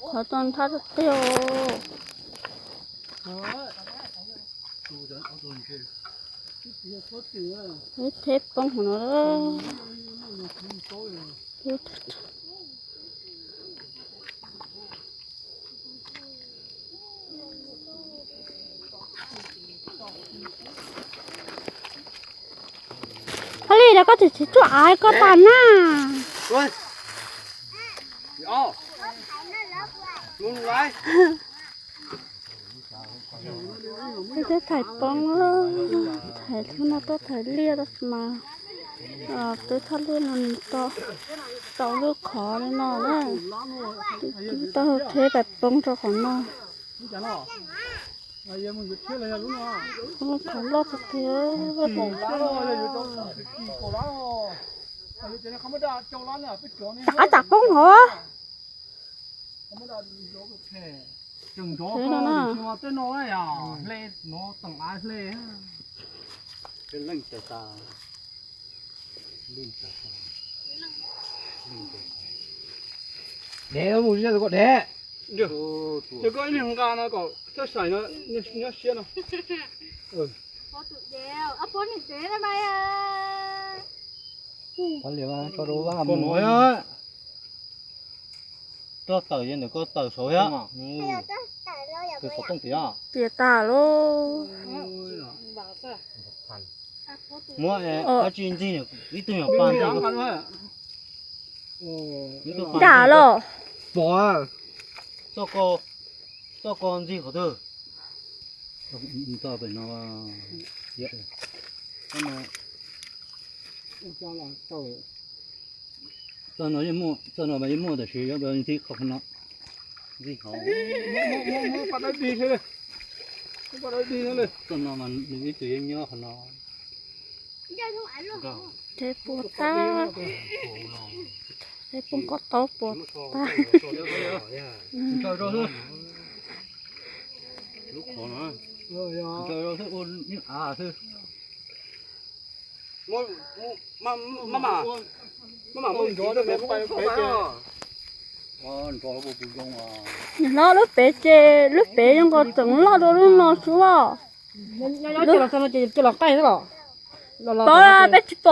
Qhov toj nthab tiag tiag. Ib theb poob hauv no. Thaj Li, los koj tsis tsis tsuaj av koj tas na. Peb twb thaiv poob, thaiv hnub no tuaj thaiv liaj tab sis mas twb thaj liaj no nws tau, tau lub qhov li no na. Twb tau theb pais poob rau qhov no. Qhov loj tiag tiag. Av tsam poob hov. Tej no na. Dev mus zia koj dev. Yog koj ib leeg nqa no kom thaj sai no nyob siab no. Roj tawm yog ntawm koj tawm saud thiab. Tus xov tooj tiag. Tias tas lauj. Muab dab tsi ntxig ib tug nyuam pas ntxig. Dam los. Pom, txoj ko, txoj ko ntxig qhov twg? Txoj pem no. Txoj no yeej muaj, txoj no mas yeej muaj tab sis yuav ntxig qhov no. Ntxig hauv. Txoj no mas nws ib txwm yeej nyob qhov no. Theb puas tag, theb poob koj taub puas tag. Ntshaw rau xwb, ntshaw rau xwb, ua ib av xwb. Maj mam mus nrov rau pem pem. Nws hlob lub pem ces lub pem zoo nkaus tseem loj dua lub no xwb os. Peb tsis pom.